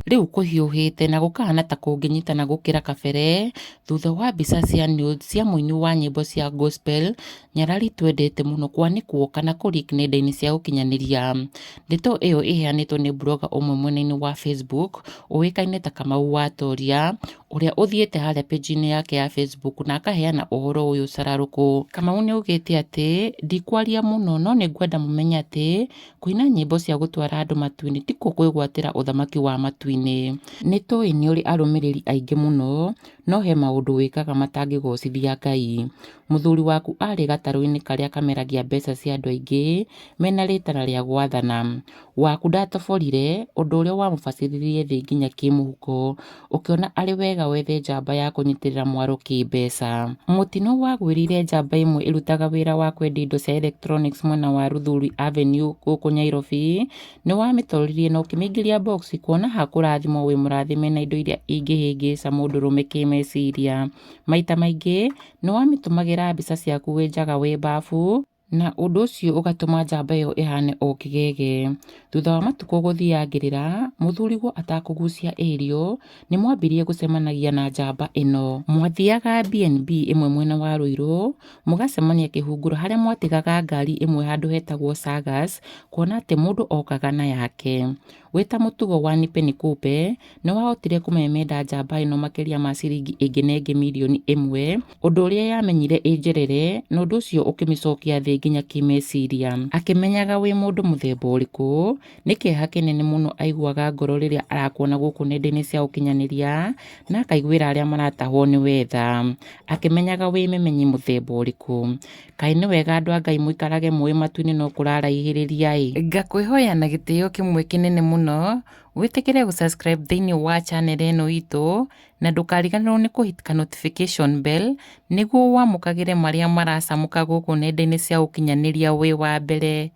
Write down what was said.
Rĩu kũhiũhĩte na gũkahana ta kũngĩnyitana gũkĩra kabere thutha wa mbica cia nudes cia mũini wa nyĩmbo cia gospel Nyarari twendete mũno kwanĩkwo kana kũ leak nenda-inĩ cia ũkinyanĩria. Ndeto ĩyo ĩheanĩtwo nĩ blogger ũmwe mwena-inĩ wa Facebook ũĩkaine ta Kamau wa Toria ũrĩa ũthiĩte harĩa page-inĩ yake ya Facebook na akaheana ũhoro ũyũ cararũkũ. Kamau nĩ augĩte atĩ, ndikwaria mũno no nĩngwenda mũmenye atĩ Kũina nyĩmbo cia gũtwara andũ matu-inĩ tikuo kwĩgwatĩra ũthamaki wa matu-inĩ. Nĩtũĩ nĩũrĩ arũmĩrĩri aingĩ mũno, no he maũndũ wĩkaga matangĩgocithia Ngai. Mũthuri waku arĩ gatarũ-inĩ karĩa kameragia mbeca cia andũ aingĩ mena rĩtana rĩa gwathana. Waku ndatoborire, ũndũ ũrĩa wamũbacĩrĩrie thĩ nginya kĩmũhuko. Ũkĩona arĩ wega wethe njamba ya kũnyitĩrĩra mwaro kĩmbeca. Mũtino wagwĩrĩire njamba ĩmwe ĩrutaga wĩra wa kwendia indo cia electronics mwena wa Luthuli Avenue gũkũ Nyairobi nĩ wamĩtoririe na ũkĩmĩingĩria box kuona hakũrathimwo wĩ mũrathime na indo iria ingĩhĩngĩca mũndũrũme kĩmeciria. Maita maingĩ nĩ wamĩtũmagĩra mbica ciaku wĩ njaga wĩ bafu, Na ũndũ ũcio ũgatũma njamba ĩyo ĩhaane o kĩgege. Thutha wa matukũ gũthiangĩrĩra, mũthuriguo atakũgucia ĩrio, nĩ mwambirie gũcemanagia na njamba ĩno. Mwathiaga B&B ĩmwe mwena wa Ruiru, mũgacemania kĩhunguro harĩa mwatigaga ngari ĩmwe handũ hetagwo Sagas, kuona atĩ mũndũ okaga na yake. Wĩ ta mũtugo wa nipe nikupe, nĩ wahotire kũmemenda njamba ĩno makĩria ma ciringi ĩngĩ na ĩngĩ mirioni ĩmwe, ũndũ ũrĩa yamenyire ĩ njerere na ũndũ ũcio ũkĩmĩcokia thĩ nginya kĩmeciria. Akĩmenyaga wĩ mũndũ mũthemba ũrĩkũ, nĩ kĩeha kĩnene mũno aiguaga ngoro rĩrĩa arakuona gũkũ nenda-inĩ cia ũkinyanĩria na akaiguĩra arĩa maratahwo nĩ we tha. Akĩmenyaga wĩ memenyi mũthemba ũrĩkũ. Kaĩ nĩ wega andũ a Ngai mũikarage mũĩ matu-inĩ no kũraraihĩrĩria-ĩ. Ngakwĩhoya na gĩtĩo kĩmwe kĩnene mũno, wĩtĩkĩre gũ subscribe thĩinĩ wa channel ĩno itũ, na ndũkariganĩrwo nĩ kũ hit ka notification bell, nĩguo wamũkagĩre marĩa maracamũka gũkũ nenda-inĩ cia ũkinyanĩria wĩ wa mbere.